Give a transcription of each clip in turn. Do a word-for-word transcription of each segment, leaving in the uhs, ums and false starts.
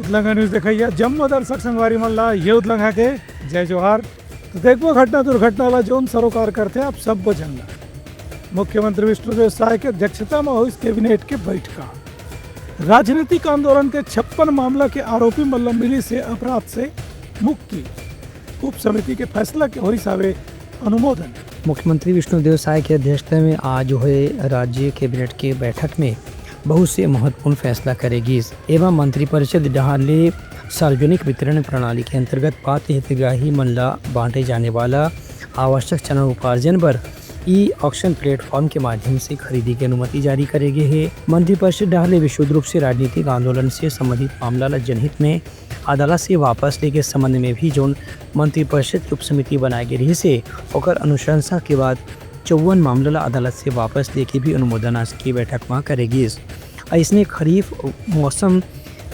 उतलंघा news देखइया जम्मो दर्शक संगवारी मन ला ये उतलंघा के जय जोहार। तो देखबो घटना दुर्घटना ला जोन सरोकार करथे आप सबो झन ला। मुख्यमंत्री विष्णुदेव साय के अध्यक्षता में होइस कैबिनेट के बैठका। राजनीतिक आंदोलन के छप्पन मामला के आरोपी मन ला मिलिस हे अपराध से मुक्ति। उप समिति के फैसला के होइस हवे अनुमोदन। मुख्यमंत्री विष्णुदेव साय के अध्यक्षता में आज होए राज्य कैबिनेट के बैठक में बहुत से महत्वपूर्ण फैसला करे गिस। एमा मंत्रिपरिषद डहार ले सार्वजनिक वितरण प्रणाली के अंतर्गत पात्र हितग्राही मन ला बांटे जाने वाला आवश्यक चना उपार्जन बर ई ऑक्शन प्लेटफॉर्म के माध्यम से खरीदी के अनुमति जारी करे गे हे। मंत्रिपरिषद डहार ले विशुद्ध रूप से राजनीतिक आंदोलन से संबंधित मामला ला जनहित में अदालत से वापस लेके संबंध में भी जोन मंत्रिपरिषद की उपसमिति बनाए गे रहिस हे, ओकर अनुशंसा के बाद चौवन मामला ला अदालत से वापस लेके भी अनुमोदन आज की बैठक में करे गिस। अइसने खरीफ मौसम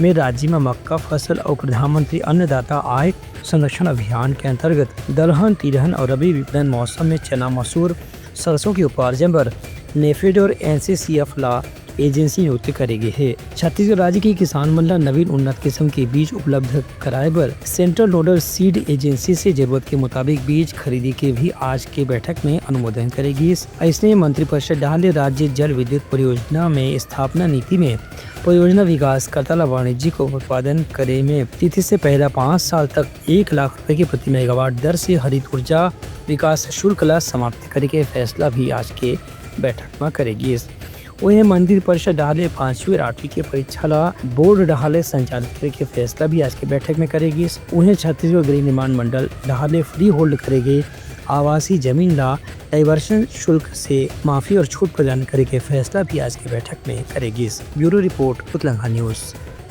में राज्य में मक्का फसल अउ प्रधानमंत्री अन्नदाता आय संरक्षण अभियान के अंतर्गत दलहन, तिलहन अउ रबी विपणन मौसम में चना, मसूर, सरसों के उपार्जन बर नेफेड अउ एनसीसीएफ ला एजेंसी नियुक्त करे गे हे। छत्तीसगढ़ राज्य के किसान मन ला नवीन उन्नत किस्म के बीज उपलब्ध कराए बर सेंट्रल नोडल सीड एजेंसी से जरूरत के मुताबिक बीज खरीदी के भी आज के बैठक में अनुमोदन करे गिस। अइसने मंत्रिपरिषद डहार ले राज्य जल विद्युत परियोजना में स्थापना नीति में परियोजना विकासकर्ता ला वाणिज्यिक उत्पादन करे में तिथि से पहला पाँच साल तक एक लाख रुपए के प्रति मेगावाट दर से हरित ऊर्जा विकास शुल्क ला समाप्त करे के फैसला भी आज के बैठक में करे गिस। उहें, मंत्रिपरिषद डहार ले पांचवी राठौड़ी के परीक्षा ला बोर्ड डहार ले संचालित करे के फैसला भी आज के बैठक में करे गिस। उहें, छत्तीसगढ़ गृह निर्माण मंडल डहार ले फ्री होल्ड करे गे आवासीय जमीन ला डाइवर्शन शुल्क से माफी अउ छूट प्रदान करे के फैसला भी आज के बैठक में करे गिस। Bureau report, Utlangha news.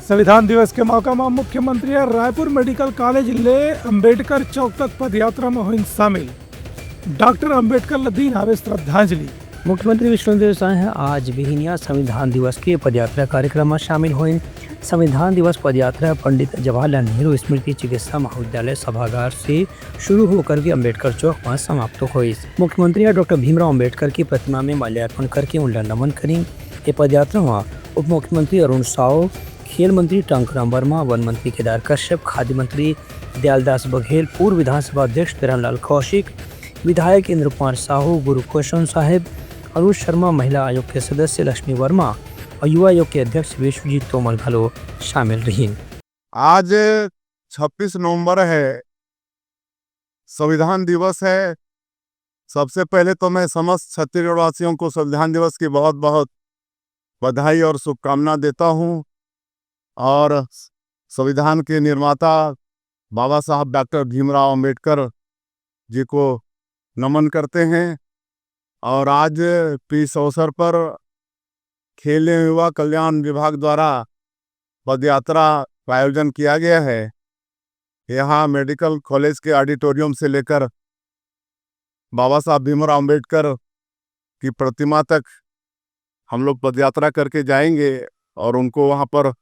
संविधान दिवस के मौका म मुख्यमंत्री ह रायपुर मेडिकल कॉलेज ले अंबेडकर चौक तक पदयात्रा म होइन शामिल। डॉक्टर अंबेडकर ल दीन हावे श्रद्धांजलि। मुख्यमंत्री विष्णुदेव साय ह आज बिहिनिया संविधान दिवस के पदयात्रा कार्यक्रम म शामिल होइन। संविधान दिवस पदयात्रा पंडित जवाहरलाल नेहरू स्मृति चिकित्सा महाविद्यालय सभागार से शुरू होकर के अंबेडकर चौक म समाप्त होइस। मुख्यमंत्री ह डॉक्टर भीमराव अंबेडकर की प्रतिमा में माल्यार्पण करके उनला नमन करिन। ये पदयात्रा म उप मुख्यमंत्री अरुण साव, खेल मंत्री टंकराम वर्मा, वन मंत्री केदार कश्यप, खाद्य मंत्री दयालदास बघेल, पूर्व विधानसभा अध्यक्ष धरमलाल कौशिक, विधायक इंद्र कुमार साहू, गुरु कुशन साहेब, अरुण शर्मा, महिला आयोग के सदस्य लक्ष्मी वर्मा अउ युवा आयोग के अध्यक्ष विश्वजीत तोमर घलो शामिल रहिन। आज छब्बीस नवंबर है, संविधान दिवस है। सबसे पहले तो मैं समस्त छत्तीसगढ़ वासियों को संविधान दिवस की बहुत बहुत बधाई और शुभकामना देता हूँ। और संविधान के निर्माता बाबा साहब डॉक्टर भीमराव अंबेडकर जी को नमन करते हैं। और आज इस अवसर पर खेल एवं युवा कल्याण विभाग द्वारा पदयात्रा का आयोजन किया गया है। यहाँ मेडिकल कॉलेज के ऑडिटोरियम से लेकर बाबा साहब भीमराव अंबेडकर की प्रतिमा तक हम लोग पदयात्रा करके जाएंगे और उनको वहाँ पर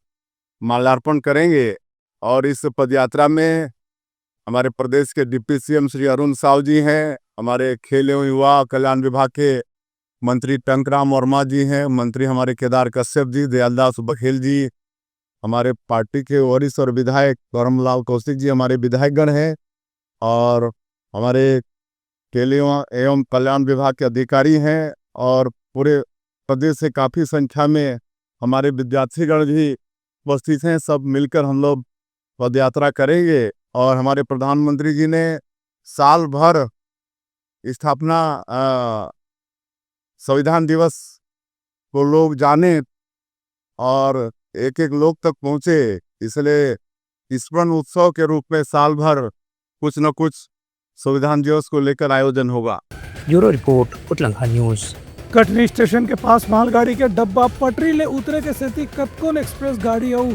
माल्यार्पण करेंगे। और इस पदयात्रा में हमारे प्रदेश के डिप्टी सीएम श्री अरुण साव जी हैं, हमारे खेल एवं युवा कल्याण विभाग के मंत्री टंकराम वर्मा जी हैं, मंत्री हमारे केदार कश्यप जी, दयालदास बघेल जी, हमारे पार्टी के वरिष्ठ और विधायक धर्मलाल कौशिक जी हमारे विधायकगण हैं, और हमारे खेल एवं एवं कल्याण विभाग के अधिकारी हैं, और पूरे प्रदेश से काफ़ी संख्या में हमारे विद्यार्थीगण भी उपस्थित हैं। सब मिलकर हम लोग पदयात्रा करेंगे। और हमारे प्रधानमंत्री जी ने साल भर स्थापना, अ, संविधान दिवस को लोग जाने और एक एक लोग तक पहुँचे, इसलिए स्मरण उत्सव के रूप में साल भर कुछ न कुछ संविधान दिवस को लेकर आयोजन होगा। Bureau report, Utlangha news. Katni station के पास मालगाड़ी के डब्बा पटरी ले उतरे के सेती कतकोन एक्सप्रेस गाड़ी अउ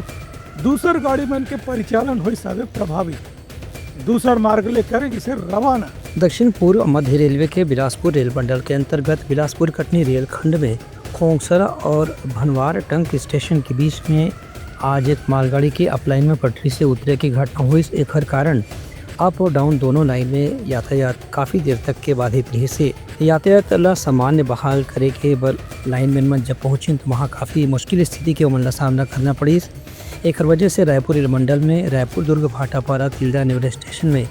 दूसर गाड़ी मन के परिचालन होइस हवे प्रभावित। दूसर मार्ग ले करे गिसे रवाना। दक्षिण पूर्व मध्य रेलवे के बिलासपुर रेल मंडल के अंतर्गत बिलासपुर कटनी रेलखंड में खोंगसरा और भनवार टंक स्टेशन के बीच में आज एक मालगाड़ी के अपलाइन में पटरी से उतरे के घटना होइस। एखर कारण अप और डाउन दोनों लाइन में यातायात काफ़ी देर तक के बाधित रहिस हे। यातायात ला सामान्य बहाल करे के बर लाइनमैन मन जब पहुंचिन, तो वहां काफ़ी मुश्किल स्थिति के ओमन ला सामना करना पड़िस। एकर वजह से रायपुर रेल मंडल में रायपुर दुर्ग भाटापारा तिल्दा नेवर स्टेशन में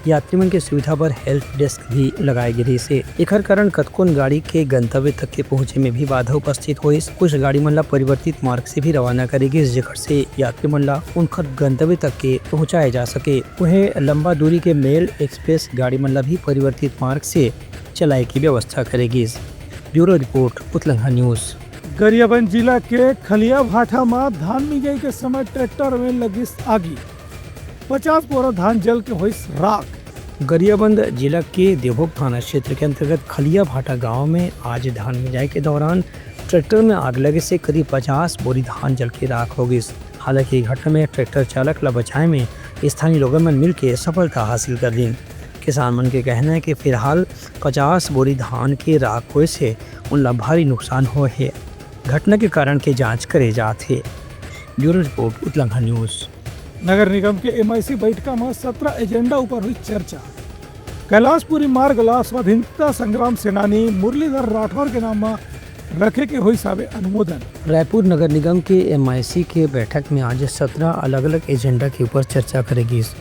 यात्री मन के सुविधा बर हेल्प डेस्क भी लगाए गे रहिस हे। एकर कारण कतकोन गाड़ी के गंतव्य तक के पहुंचे में भी बाधा उपस्थित होइस। कुछ गाड़ी मन ला परिवर्तित मार्ग से भी रवाना करे गिस, जेकर से यात्री मन ला उनकर गंतव्य तक के पहुंचाए जा सके। उहें, लंबा दूरी के मेल एक्सप्रेस गाड़ी मन ला भी परिवर्तित मार्ग से चलाए के व्यवस्था करे गिस। Bureau report, Utlangha news. Gariaband जिला के खलिया भाटा म धान मिंजई के समय ट्रैक्टर में लगिस आगी, पचास बोरा धान जल के होइस राख। गरियाबंद जिला के देवभोग थाना क्षेत्र के अंतर्गत खलिया भाटा गांव में आज धान मिंजाई के दौरान ट्रैक्टर में आग लगे से करीब पचास बोरी धान जल के राख हो गिस। हालांकि, घटना में ट्रैक्टर चालक ला बचाए में स्थानीय लोगन मन मिलके सफलता हासिल कर लीन। किसान मन के कहना है कि फिलहाल पचास बोरी धान के राख होए से उन ला भारी नुकसान होए हे। घटना के कारण के जांच करे जात हे। Bureau report, Utlangha news. नगर निगम के एमआईसी बैठका म सत्रह एजेंडा ऊपर हुई चर्चा। कैलाशपुरी मार्ग ला स्वाधीनता संग्राम सेनानी मुरलीधर राठौर के नाम म रखे के होई सावे अनुमोदन। रायपुर नगर निगम के एमआईसी के बैठक में आज सत्रह अलग-अलग एजेंडा के ऊपर चर्चा करे गिस।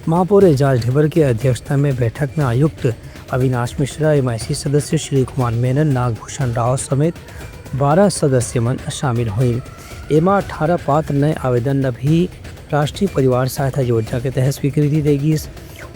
महापौर एजाज ढिबर के अध्यक्षता में बैठक में आयुक्त अविनाश मिश्रा, एमआईसी सदस्य श्री कुमार मेनन, नागभूषण राव समेत बारह सदस्य मन शामिल हुई। एमा अठारह पात्र नए आवेदन ल भी राष्ट्रीय परिवार सहायता योजना के तहत स्वीकृति दे गिस।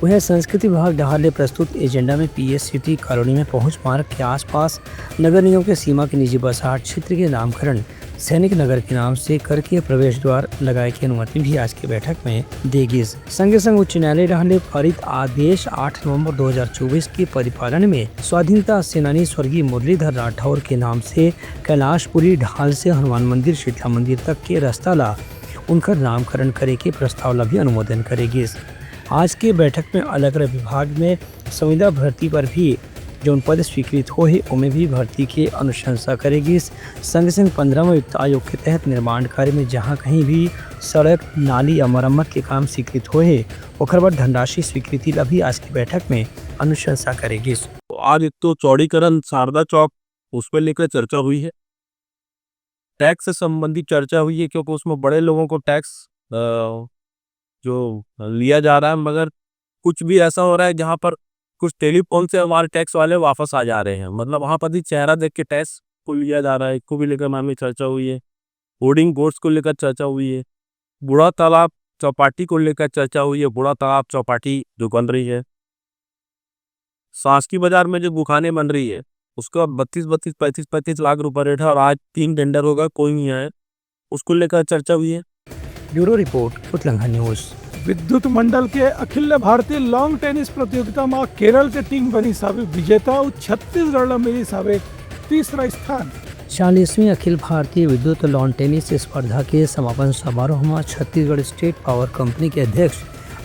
उहें, संस्कृति विभाग डहार ले प्रस्तुत एजेंडा में पीएस सिटी कॉलोनी में पहुंच मार्ग के आसपास नगर निगम के सीमा के निजी बसाहट क्षेत्र के नामकरण सैनिक नगर के नाम से करके प्रवेश द्वार लगाए के अनुमति भी आज के बैठक में दे गिस। संगे संग उच्च न्यायालय डहार ले पारित आदेश आठ नवंबर दो हज़ार चौबीस के परिपालन में स्वाधीनता सेनानी स्वर्गीय मुरलीधर राठौर के नाम से कैलाशपुरी ढाल से हनुमान मंदिर, शीतला मंदिर तक के रास्ता ला उनकर नामकरण करे के प्रस्ताव ला भी अनुमोदन करे गिस। आज के बैठक में अलग-अलग विभाग में संविदा भर्ती पर भी जौन पद स्वीकृत होहे, ओमे भी भर्ती के अनुशंसा करे गिस। संगे संग पन्द्रहवाँ वित्त आयोग के तहत निर्माण कार्य में जहां कहीं भी सड़क, नाली या मरम्मत के काम स्वीकृत होहे, ओकर बर धनराशि स्वीकृति ला भी आज की बैठक में अनुशंसा करे गिस। आज एक तो चौड़ीकरण शारदा चौक, उस पर लेकर चर्चा हुई है। टैक्स से संबंधित चर्चा हुई है, क्योंकि उसमें बड़े लोगों को टैक्स, अ, जो लिया जा रहा है, मगर कुछ भी ऐसा हो रहा है जहाँ पर कुछ टेलीफोन से हमारे टैक्स वाले वापस आ जा रहे हैं। मतलब, वहाँ पर भी चेहरा देख के टैक्स को लिया जा रहा है, इसको भी लेकर मैम में चर्चा हुई है। होर्डिंग बोर्ड्स को लेकर चर्चा हुई है। बूढ़ा तालाब चौपाटी को लेकर चर्चा हुई है। बूढ़ा तालाब चौपाटी जो बन रही है, शासकीय बाजार में जो दुकानें बन रही है, उसका बत्तीस बत्तीस, पैंतीस पैंतीस लाख रुपए रेट है और आज तीन टेंडर होगा, कोई नहीं आया, उसको लेकर चर्चा हुई है। Bureau report, Utlangha news. विद्युत मंडल के अखिल भारतीय लॉन टेनिस प्रतियोगिता में केरल के टीम बनी सावे विजेता और छत्तीसगढ़ ला मिली सावे तीसरा स्थान। चालीसवीं अखिल भारतीय विद्युत लॉन टेनिस स्पर्धा के समापन समारोह में छत्तीसगढ़ स्टेट पावर कंपनी के अध्यक्ष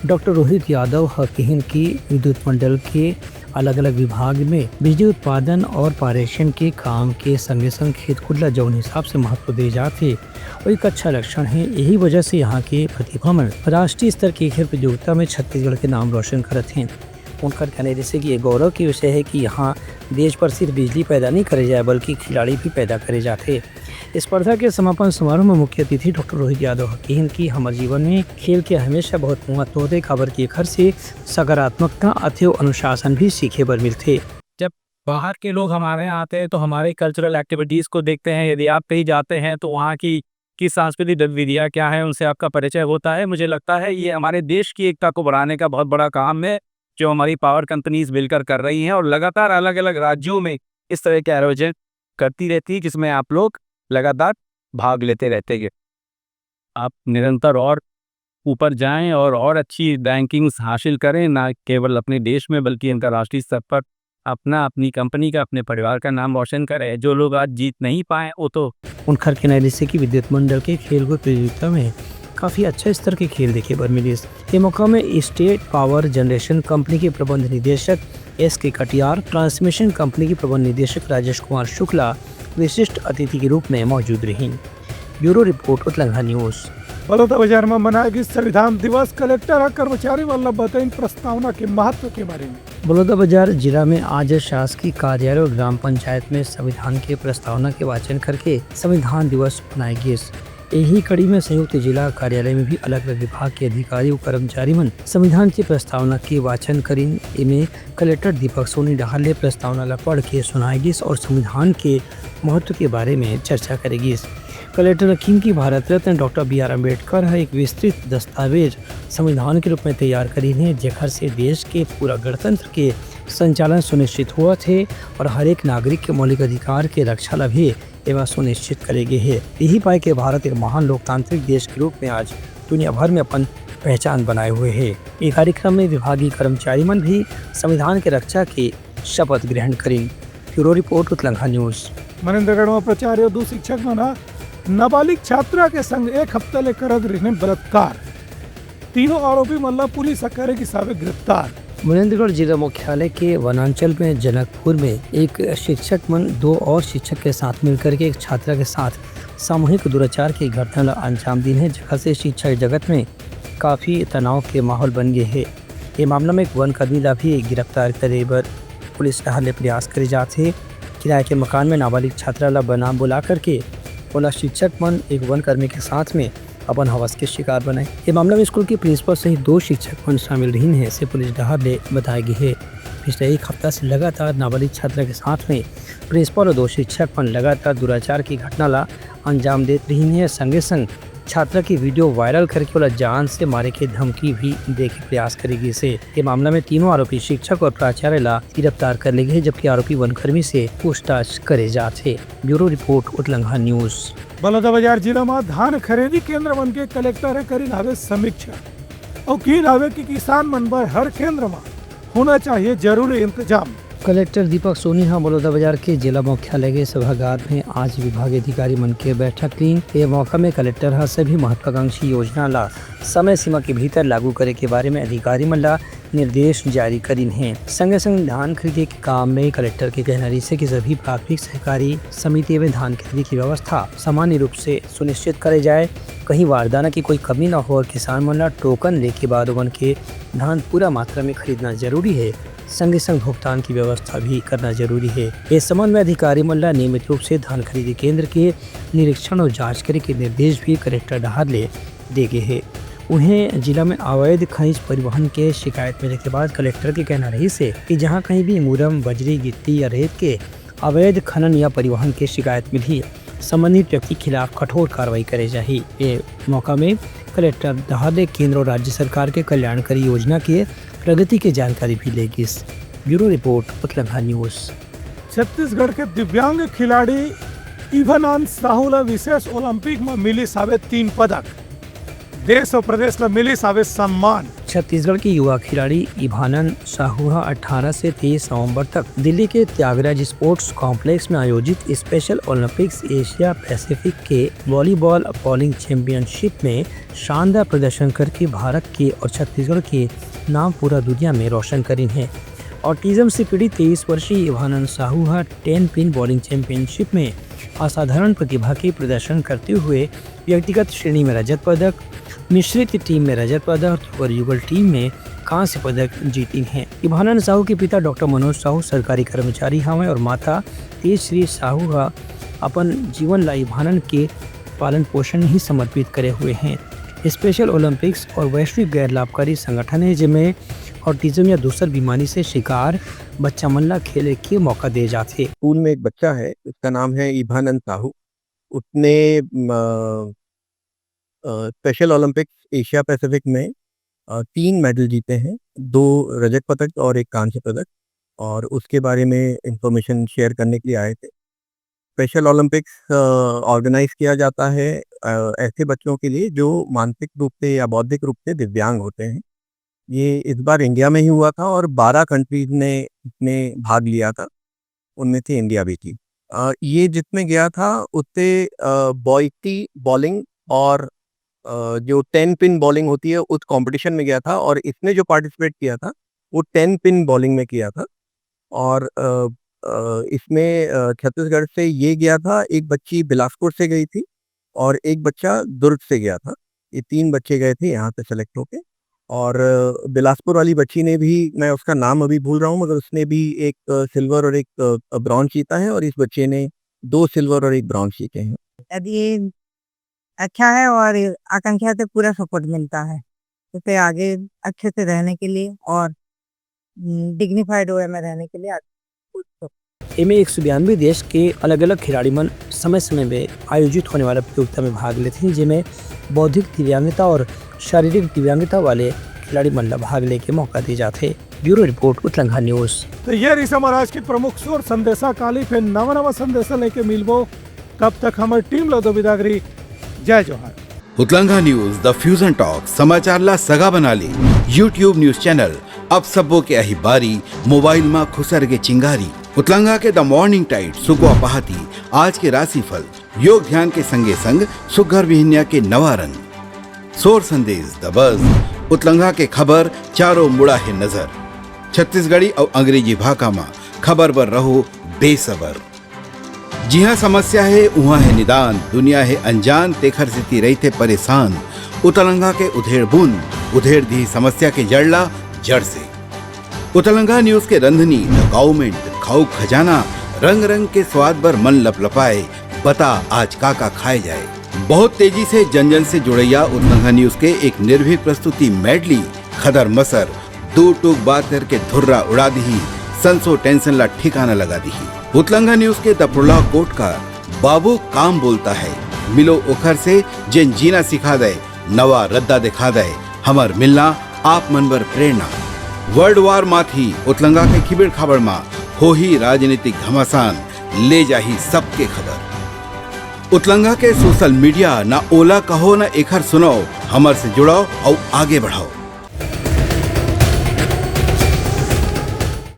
डॉक्टर रोहित यादव ह किहिन कि विद्युत मंडल के अलग-अलग विभाग में बिजली उत्पादन और पारेषण के काम के संगे-संग खेत खुद ला जौन हिसाब से महत्व दे जात हे, वो एक अच्छा लक्षण हे। यही वजह से यहाँ के प्रतिभा मन राष्ट्रीय स्तर के खेल प्रतियोगिता में छत्तीसगढ़ के नाम रोशन करत हें। उनकर कहना हे जैसे कि ये गौरव के विषय हे कि यहाँ देश पर सिर्फ बिजली पैदा नहीं करे जाए, बल्कि खिलाड़ी भी पैदा करे जाथे। स्पर्धा के समापन समारोह में मुख्य अतिथि डॉक्टर रोहित यादव ह किहिन कि हमर जीवन में खेल के हमेशा बहुत महत्व होथे, काबर कि एखर से सकारात्मकता अथेव अनुशासन भी सीखे बर मिलथे। जब बाहर के लोग हमारे यहाँ आते हैं, तो हमारे कल्चरल एक्टिविटीज को देखते हैं। यदि आप कहीं जाते हैं, तो वहाँ की, की सांस्कृतिक गतिविधियाँ क्या हैं, उनसे आपका परिचय होता है। मुझे लगता है, ये हमारे देश की एकता को बढ़ाने का बहुत बड़ा काम है, जो हमारी पावर कंपनीज मिलकर कर रही हैं और लगातार अलग-अलग राज्यों में इस तरह के आयोजन करती रहती है, जिसमें आप लोग लगातार भाग लेते रहते हैं। आप निरंतर और ऊपर जाएं और, और अच्छी रैंकिंग्स हासिल करें, ना केवल अपने देश में, बल्कि अंतर्राष्ट्रीय स्तर पर अपना, अपनी कंपनी का, अपने परिवार का नाम रोशन करें। जो लोग आज जीत नहीं पाए, वो तो उनखर के नए रिश्ते की विद्युत मंडल के खेल कूद प्रतियोगिता में काफी अच्छा स्तर के खेल देखे बर मिलिस। ये मौका में स्टेट पावर जनरेशन कंपनी के प्रबंध निदेशक एस के कटियार, ट्रांसमिशन कंपनी के प्रबंध निदेशक राजेश कुमार शुक्ला विशिष्ट अतिथि के रूप में मौजूद रहिन। Bureau report, Utlangha news. Balodabazar में मनाए गिस संविधान दिवस, कलेक्टर ह कर्मचारी मन ला बताइन प्रस्तावना के महत्व के बारे में। बलौदाबाजार जिला में आज शासकीय कार्यालय और ग्राम पंचायत में संविधान के प्रस्तावना के वाचन करके संविधान दिवस मनाए गिस। यही कड़ी में संयुक्त जिला कार्यालय में भी अलग-अलग विभाग के अधिकारी अउ कर्मचारी मन संविधान के प्रस्तावना के वाचन करिन। एमे कलेक्टर दीपक सोनी डहार ले प्रस्तावना ला पढ़ के सुनाए गिस अउ संविधान के महत्व के बारे में चर्चा करे गिस। कलेक्टर किहिन कि भारत रत्न डॉक्टर बी आर अम्बेडकर ह एक विस्तृत दस्तावेज संविधान के रूप में तैयार करिन हे, जेखर से देश के पूरा गणतंत्र के संचालन सुनिश्चित होवत हे अउ हर एक नागरिक के मौलिक अधिकार के रक्षा ला भी एमा सुनिश्चित करे गे हे। यही पाय के भारत एक महान लोकतांत्रिक देश के रूप में आज दुनिया भर में अपन पहचान बनाए हुए हे। ये कार्यक्रम में विभागीय कर्मचारी मन भी संविधान के रक्षा के शपथ ग्रहण करिन। Bureau report, Utlangha news. Manendragarh में प्राचार्य अउ दू शिक्षक मन ह नाबालिग छात्रा के संग एक हफ्ता ले करत रिहिन बलात्कार। तीनों आरोपी मन ला पुलिस ह करे गिस हावे गिरफ्तार। मनेन्द्रगढ़ जिला मुख्यालय के वनांचल में जनकपुर में एक शिक्षक मन दो और शिक्षक के साथ मिलकर के एक छात्रा के साथ सामूहिक दुराचार की घटना ला अंजाम दीन हे, जेकर से शिक्षा जगत में काफी तनाव के माहौल बन गे हे। ये मामला में एक वनकर्मी ला भी गिरफ्तार करे बर पुलिस डहार ले प्रयास करे जात हे। किराए के मकान में नाबालिग छात्रा ला बना बुला करके ओला शिक्षक मन एक वनकर्मी के साथ में अपन हवस के शिकार बनाए। ये मामला में स्कूल के प्रिंसिपल सहित दो शिक्षक मन शामिल रहिन हे, से पुलिस डहार ले बताए गे हे। पिछले एक हफ्ता से लगातार नाबालिग छात्रा के साथ में प्रिंसिपल और दो शिक्षक मन लगातार दुराचार की घटना ला अंजाम देत रहिन हे। संगे संग छात्रा की वीडियो वायरल करके ओला जान से मारे के धमकी भी दे के प्रयास करे गिस हे। ये मामला में तीनों आरोपी शिक्षक और प्राचार्य ला गिरफ्तार कर ले गे हे, जबकि आरोपी वनकर्मी से पूछताछ करे जात हे। Bureau report, Utlangha news. Balodabazar जिला म धान खरीदी केंद्र मन के कलेक्टर ह करिन हावे समीक्षा अउ किहिन हावे कि किसान मन बर हर केंद्र म होना चाहिए जरूरी इंतजाम। कलेक्टर दीपक सोनी ह बलौदाबाजार के जिला मुख्यालय के सभागार में आज विभागीय अधिकारी मन के बैठक लीन। ये मौका में कलेक्टर ह सभी महत्वाकांक्षी योजना ला समय सीमा के भीतर लागू करे के बारे में अधिकारी मन ला निर्देश जारी करिन हे। संगे संग धान खरीदे के काम में कलेक्टर के कहना रहिस हे कि सभी प्राथमिक सहकारी समिति में धान खरीदी की व्यवस्था सामान्य रूप से सुनिश्चित करे जाए, कहीं बारदाना की कोई कमी न हो और किसान मन ला टोकन लेके बाद ओमन के धान पूरा मात्रा में खरीदना जरूरी हे। संगे संग भुगतान की व्यवस्था भी करना जरूरी हे। इस संबंध में अधिकारी मन ला नियमित रूप से धान खरीदी केंद्र के निरीक्षण और जांच करे के निर्देश भी कलेक्टर डहार ले दे गे हे। उहें, जिला में अवैध खनिज परिवहन के शिकायत मिले के बाद कलेक्टर के कहना रहिस हे कि जहां कहीं भी मुरम, बजरी, गिट्टी या रेत के अवैध खनन या परिवहन के शिकायत मिलही, संबंधित व्यक्ति खिलाफ कठोर कार्रवाई करे जाही। ये मौका में कलेक्टर डहार ले केंद्र और राज्य सरकार के कल्याणकारी योजना के प्रगति के जानकारी भी ले गिस। Bureau report, Utlangha news. Chhattisgarh के दिव्यांग खिलाड़ी इभानंद साहू ला विशेष ओलंपिक में मिलिस हावे तीन पदक। देश और प्रदेश ला मिलिस हावे सम्मान। छत्तीसगढ़ के युवा खिलाड़ी इभानंद साहू ह अठारह से तेईस नवंबर तक दिल्ली के त्यागराज स्पोर्ट्स कॉम्प्लेक्स में आयोजित स्पेशल ओलंपिक्स एशिया पैसिफिक के वॉलीबॉल बॉलिंग चैंपियनशिप में शानदार प्रदर्शन करके भारत के और छत्तीसगढ़ के नाम पूरा दुनिया में रोशन करिन हे। ऑटिज्म से पीड़ित तेईस वर्षीय इभानंद साहू ह टेन पिन बॉलिंग चैंपियनशिप में असाधारण प्रतिभा के प्रदर्शन करते हुए व्यक्तिगत श्रेणी में रजत पदक, मिश्रित टीम में रजत पदक और युगल टीम में कांस्य पदक जीतिन हे। इभानंद साहू के पिता डॉक्टर मनोज साहू सरकारी कर्मचारी हवंय और माता तेजश्री साहू ह अपन जीवन ला इभानंद के पालन पोषण ही समर्पित करे हुए हे। स्पेशल ओलंपिक्स और वैश्विक गैर लाभकारी संगठन हे, जेमे ऑटिज्म या दूसर बीमारी से शिकार बच्चा मन ला खेले के मौका दे जाथे। स्कूल में एक बच्चा है, उसका नाम है इभानंद साहू। उसने, अ, अ, स्पेशल ओलंपिक्स एशिया पैसिफिक में, अ, तीन मेडल जीते हैं, दो रजत पदक और एक कांस्य पदक, और उसके बारे में इन्फॉर्मेशन शेयर करने के लिए आए थे। स्पेशल ओलंपिक्स, अ, ऑर्गेनाइज किया जाता है, अ, ऐसे बच्चों के लिए जो मानसिक रूप से या बौद्धिक रूप से दिव्यांग होते हैं। ये इस बार इंडिया में ही हुआ था और बारह कंट्रीज ने इसमें भाग लिया था, उनमें से इंडिया भी थी। अ, ये जिसमें गया था, उससे, अ, बॉयटी बॉलिंग और, अ, जो टेन पिन बॉलिंग होती है, उस कॉम्पिटिशन में गया था और इसने जो पार्टिसिपेट किया था, वो टेन पिन बॉलिंग में किया था। और, अ, अ, इसमें, अ, छत्तीसगढ़ से ये गया था, एक बच्ची बिलासपुर से गई थी और एक बच्चा दुर्ग से गया था। ये तीन बच्चे गए थे यहाँ से सेलेक्ट होके। और, अ, बिलासपुर वाली बच्ची ने भी, मैं उसका नाम अभी भूल रहा हूँ, मगर उसने भी एक, अ, सिल्वर और एक, अ, ब्रॉन्ज जीता है और इस बच्चे ने दो सिल्वर और एक ब्रॉन्ज जीते हैं। अब ये अच्छा है और आकांक्षा से पूरा सपोर्ट मिलता है उसे आगे अच्छे से रहने के लिए और डिग्निफाइड वे में रहने के लिए। एमे एक सौ बयानवे देश के अलग-अलग खिलाड़ी मन समय-समय में आयोजित होने वाला प्रतियोगिता में भाग लेथे, जेमे बौद्धिक दिव्यांगता और शारीरिक दिव्यांगता वाले खिलाड़ी मन ला भाग लेके मौका दिए जाथे। Bureau report, Utlangha news. तो ये रही हमारा आज के प्रमुख सुर संदेशा। काली फिर नवा नवा संदेशा लेके मिलबो। तब तक हमारी टीम ला दो बिदागरी। जय जोहार। उतलंघा न्यूज, द फ्यूजन टॉक, समाचार ला सगा बना ले। YouTube न्यूज चैनल, अब सबो के अही बारी, मोबाइल मा खुसर के चिंगारी। उतलंघा के द मॉर्निंग टाइड, सुकवा पहाती, आज के राशिफल, योग ध्यान के संगे संग सुघर बिहनिया के नवा रंग, सोर संदेश, द बज, उतलंघा के खबर, चारों मुड़ा है नजर। छत्तीसगढ़ी अउ अंग्रेजी भाखा मा खबर बर रहो बेसबर। जिहाँ समस्या हे, उहाँ हे निदान, दुनिया हे अनजान, तेखर सेती रहिथे परेशान। उतलंघा के उधेड़ बुन, उधेड़ दिही समस्या के जड़ ला जड़ से। उतलंघा न्यूज के रंधनी, द गवर्नमेंट, खाऊ खजाना, रंग रंग के स्वाद बर मन लपलपाए, बता आज का का खाए जाए। बहुत तेजी से जन जन से जुड़ैया उतलंघा न्यूज के एक निर्भीक प्रस्तुति मेडली, खदर मसर, दो टूक बात करके धुर्रा उड़ा दिही, संसो टेंशन ला ठिकाना लगा दिही। उतलंघा न्यूज के द प्रोलॉग कोट का बाबू काम बोलता है, मिलो ओखर से जेन जीना सिखा दे, नवा रद्दा दिखा दे, हमर मिलना आप मन बर प्रेरणा। वर्ल्ड वार माथी उतलंघा के खिबड़ खाबड़ मा होही राजनीतिक घमासान, ले जाही सबके खबर। उतलंघा के सोशल मीडिया, ना ओला कहो ना एखर सुनाओ, हमर से जुड़ाओ अउ आगे बढ़ाओ।